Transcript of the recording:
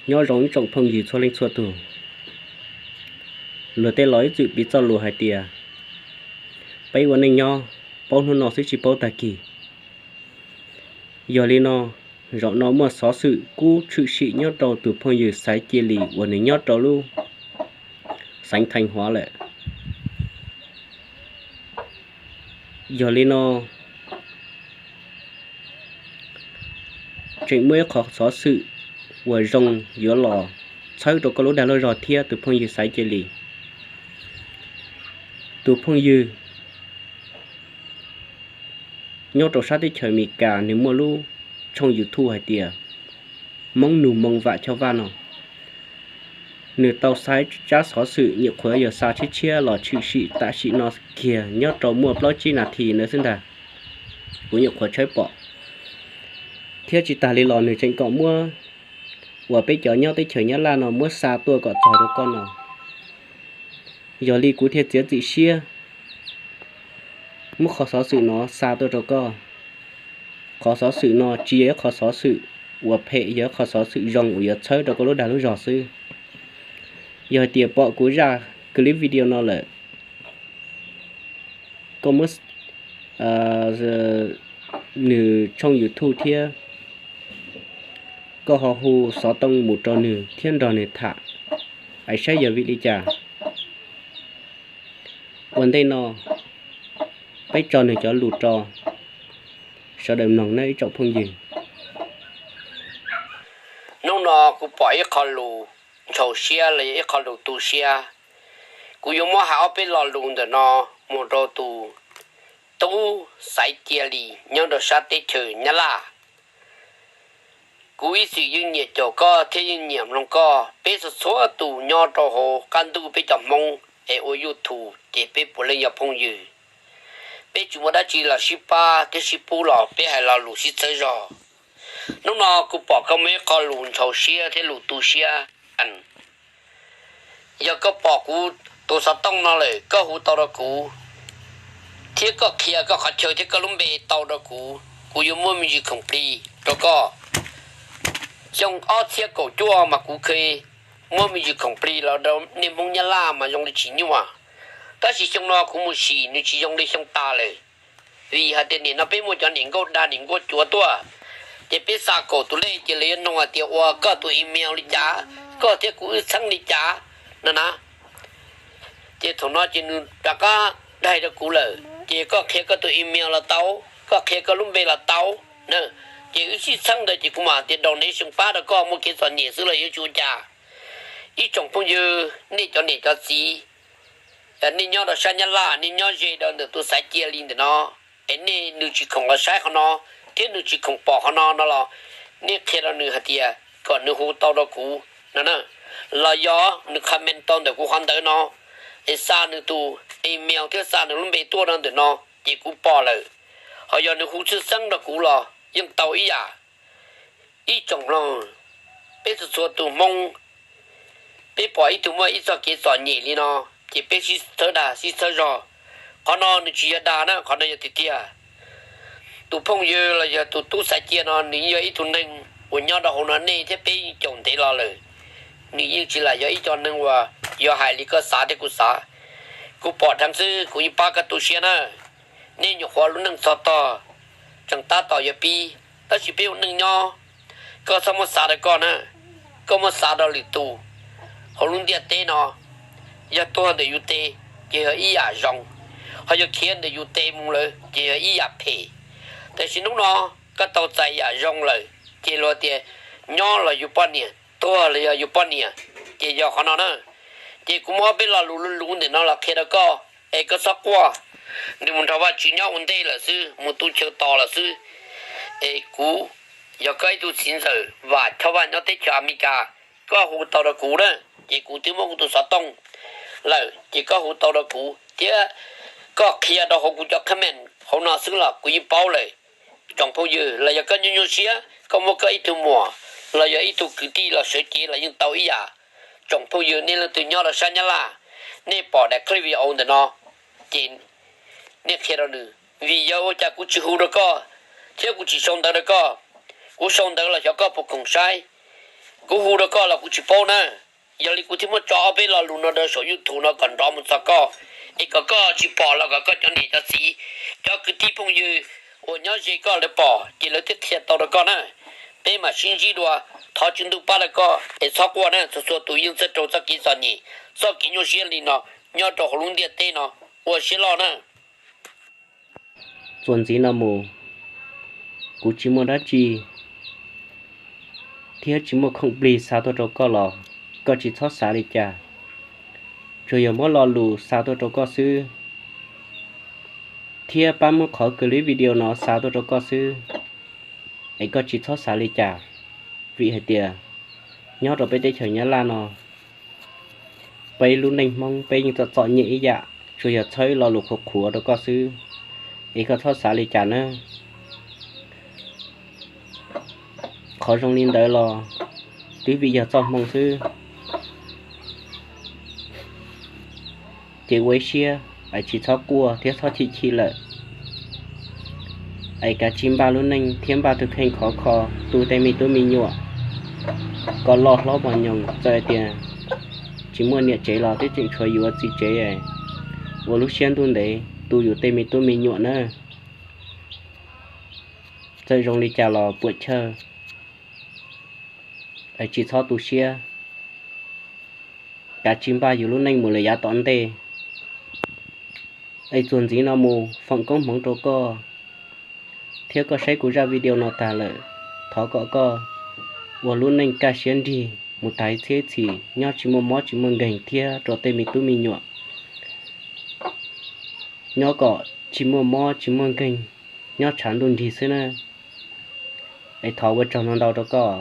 Nyob zoo ib tsoom phooj ywg txhua leej txhua tus. Luag tej laus ib txwm piv txoj lus hais tias, peb ua neej nyob paub hnub no xwb tsis paub tag kis. Yog li no, zaum no muaj xov xwm kub tshwm sim nyob rau tus phooj ywg Xaiv Cia Lis uas nws nyob rau lub xeev Theej Huav lawm. Yog li no, tseem muaj ib qho xov xwm uas zoo yuav los txhawb rau koj lub dag lub zog thiab tus phooj ywg Xaiv Cia Lis. Tus phooj ywg nyob rau sab teb chaws Amelikas, nws muaj lub tshooj YouTube hais tias Hmoob Nug Moo Vam Choj Vaj no. Nws tau xa tsab xov xwm nyuam qhuav yog xa tshiab tshiab los tshwm sim tam sim no kiag nyob rau muaj plaub tsib nas this ntawd xwb ntag. Kuv nyuam qhuav tshawb pom. Thiab tsis tas li los nws tseem kom muab uas peb cov nyob teb chaws Nyab Laj no muab xa tuaj kom txog rau koj no. Yog li kuv thiaj txiav txim siab muab qhov xov xwm no xa tuaj rau koj. Qhov xov xwm no tsis yog ib qho xov xwm uas phem, yog ib qho xov xwm zoo uas yuav txhawb rau koj lub dag lub zog xwb. Yog hais tias pom kuv zaj clip video no lawm, koj muab nws tshooj YouTube thiab koj ho hu xov tooj mus rau nws thiab nrog nws tham, es saib yog vim li cas. Ua ntej no, peb tso nws cov lus rau sawv daws mloog nawb ib tsoom phooj ywg. Hnub no kuv pom ib qho lus ntshaus siab los yog ib qho lus tu siab. Kuv yuav muab hais ob peb lo lus ntawm no mus rau tus tub Xaiv Cia Lis nyob rau sab teb chaws Nyab Laj. Kuv ib txwm yeej nyiam caum koj thiab yeej nyiam mloog koj. Peb txhua txhua tus nyob rau hauv qab ntuj peb cov Hmoob es ua YouTube ces peb puav leej yog phooj ywg. Peb tsis muaj dab tsi los sib pab thiab sib pub los peb hais lo lus sib txhawb zog. Hnub no kuv pom koj muaj ib qho lus ntshaus siab thiab lus tu siab. Yog koj pom kuv tus xov tooj no lawm koj hu tau rau kuv, thiab koj qhia koj qhov chaw thiab koj lub npe tau rau kuv, kuv yuav muab me ntsis khoom plig rau koj. Xyoo ob txhiab kaum cuaj mas kuv kheev muab me ntsis khoom plig los rau nej Hmoob Nyab Laj mas zoo li tsis nyuaj. Tab sis xyoo no kuv mus sim nws tsis zoo li xyoo tas lawm. Vim hais tias nim no peb muaj cov niam nkauj dag niam nkauj cuav tuaj, ces peb xa kaum tus lej ces lawv yuav nug hais tias ua koj tus email li cas, koj thiab kuv wb txheeb li cas no na. Ces thaum no ces nws rov qab daig rau kuv lawm, ces koj qhia koj tus email los tau, koj qhia koj lub npe los tau na. Ces wb sib txheeb ntawd ces kuv mam hais tias donation pab rau koj muaj kev txom nyem xwb los yuav tsis ua cas. Ib tsoom phooj ywg, nej cov niam cov txiv, nej nyob rau sab Nyab Laj, nej nyob ze rau ntawm tus Xaiv Cia Lis ntawm no, es nej nws tsis khoom los saib qhov no, thiab nws tsis khoom pom qhov no no los, nej qhia rau nws hais tias kom nws hu tau rau kuv no na, los yog nws comment tau ntawm kuv qhov ntawd no, es xa nws tus email thiab xa nws lub npe tuaj rau ntawm no, ces kuv pom lawm. Ho yog nws hu txhwj xeeb rau kuv los yeej tau ib yam. Ib tsoom mloog, peb txhua txhua tus Hmoob, peb pom ib tug muaj ib txoj kev txom nyem li no, ces peb sib txhawb dag sib txhawb zog. Qhov no nws tsis yog dag na, qhov no yog tiag tiag. Tus phooj ywg los yog tus tub Xaiv Cia no nws yeej yog ib tug neeg uas nyob rau hauv no nej thiab peb yeej caum ntev los lawm. Nws yeej tsis lam yog ib co neeg uas yog hais li koj xav thiab kuv xav. Kuv pom dheev xwb kuv yeej pab koj tu siab na. Nej nyuam qhuav lub neej txog tog, tseem tab tom yuav pib, tab sis peb ua neej nyob, koj txhob muab xav rau koj na, koj muab xav rau lwm tus. Hauv lub ntiaj teb no, yog tuag ntawm yus tes ces yog ib yam zoo, ho yog khiav ntawm yus tes mus lawm ces yog ib yam phem. Tam sim hnub no koj tau txais yam zoo lawm, ces luag tias nyob los yus poj niam, tuag los yog yus poj niam, ces yog qhov no na. Ces kuv muab ob peb lo lus luv luv ntawm no los qhia rau koj, es koj txhob quaj. Nws mus nrog Vajtswv nyob ua ntej lawm xwb, mus tu chaw tos lawm xwb. Es kuv yog koj ib tug txiv ntxawm Vam Choj Vaj nyob teb chaws Amelikas, koj hu tau rau kuv na, ces kuv twb muab kuv tus xov tooj lawm, ces koj hu tau rau kuv thiab koj qhia rau hauv kuv cov comment hauv no xwb los kuv yeej paub lawm. Tsoom phooj ywg, los yog koj nyuaj nyuaj siab koj muab koj ib tug muam los yog ib tug kwv tij los sawv cev los yeej tau ib yam. Tsoom phooj ywg, nej leej twg nyob rau sab Nyab Laj, nej pom daim clip video ntawm no, ces nej qhia rau nws, vim yog ua cas kuv tsis hu rau koj thiab kuv tsis sau ntawv rau koj. Kuv sau ntawv los xyov koj puas khoom saib. Kuv hu rau koj los kuv tsis paub na. Yog li kuv thiaj muab tso ob peb lo lus no rau saum YouTube no kom nrov mus txog koj, es kom koj tsis pom los kom koj cov niam cov txiv, cov kwv tij phooj ywg uas nyob ze koj lawv pom ces lawv thiaj qhia tau rau koj na. Peb mam sib ntsib dua, thov tswv ntuj pab rau koj es txhob quaj na. Txhua txhua tus yeej txawj raug txoj kev txom nyem, txoj kev nyuaj siab li no nyob rau hauv lub ntiaj teb no, ua siab loj na. Txuas ntxiv no mus, kuv tsis muaj dab tsi thiab tsis muaj khoom plig xa tuaj rau koj los koj tsis txhob xav li cas. Tsuas yog muab lo lus xa tuaj rau koj xwb, thiab pab muab qhov clip video no xa tuaj rau koj xwb, es koj tsis txhob xav li cas. Vim hais tias nyob rau peb teb chaws Nyab Laj no, peb lub neej Hmoob peb yeej txom txom nyem ib yam, tsuas yog txhawb lo lus qhuav qhuav rau koj xwb, es koj txhob xav li cas nawb. Qhov zoo li ntawd los twb vim yog txoj hmoo xwb. Ces ua ib siab es tsis txhob quaj thiab txhob chim chim lawm, es kav tsij npaj lub neej thiab npaj tus kheej khov kho tu tej me tub me nyuam kom loj hlob mos nyoos. Txawm hais tias tsis muaj niam tsev los twb tseem tshuav yus ua txiv tsev, ua lub siab ntuj ntev tu yus tej me tub me nyuam nawb. Txawm zoo li cas los puam chawj, es tsis txhob tu siab, kav tsij npaj yus lub neej mus lawm yav tom ntej. Es txuas ntxiv no mus foom koob hmoov rau koj thiab koj saib kuv zaj video no tag lawm, thov kom koj ua lub neej kaj siab nrig mus tag ib txhiab ib txhis, nyob tsis muaj mob tsis muaj nkeeg thiab rau tej me tub me nyuam nyob kom tsis muaj mob tsis muaj nkeeg, nyob tshav ntuj nrig xwb na. Es thov ua tsaug ntau ntau rau koj.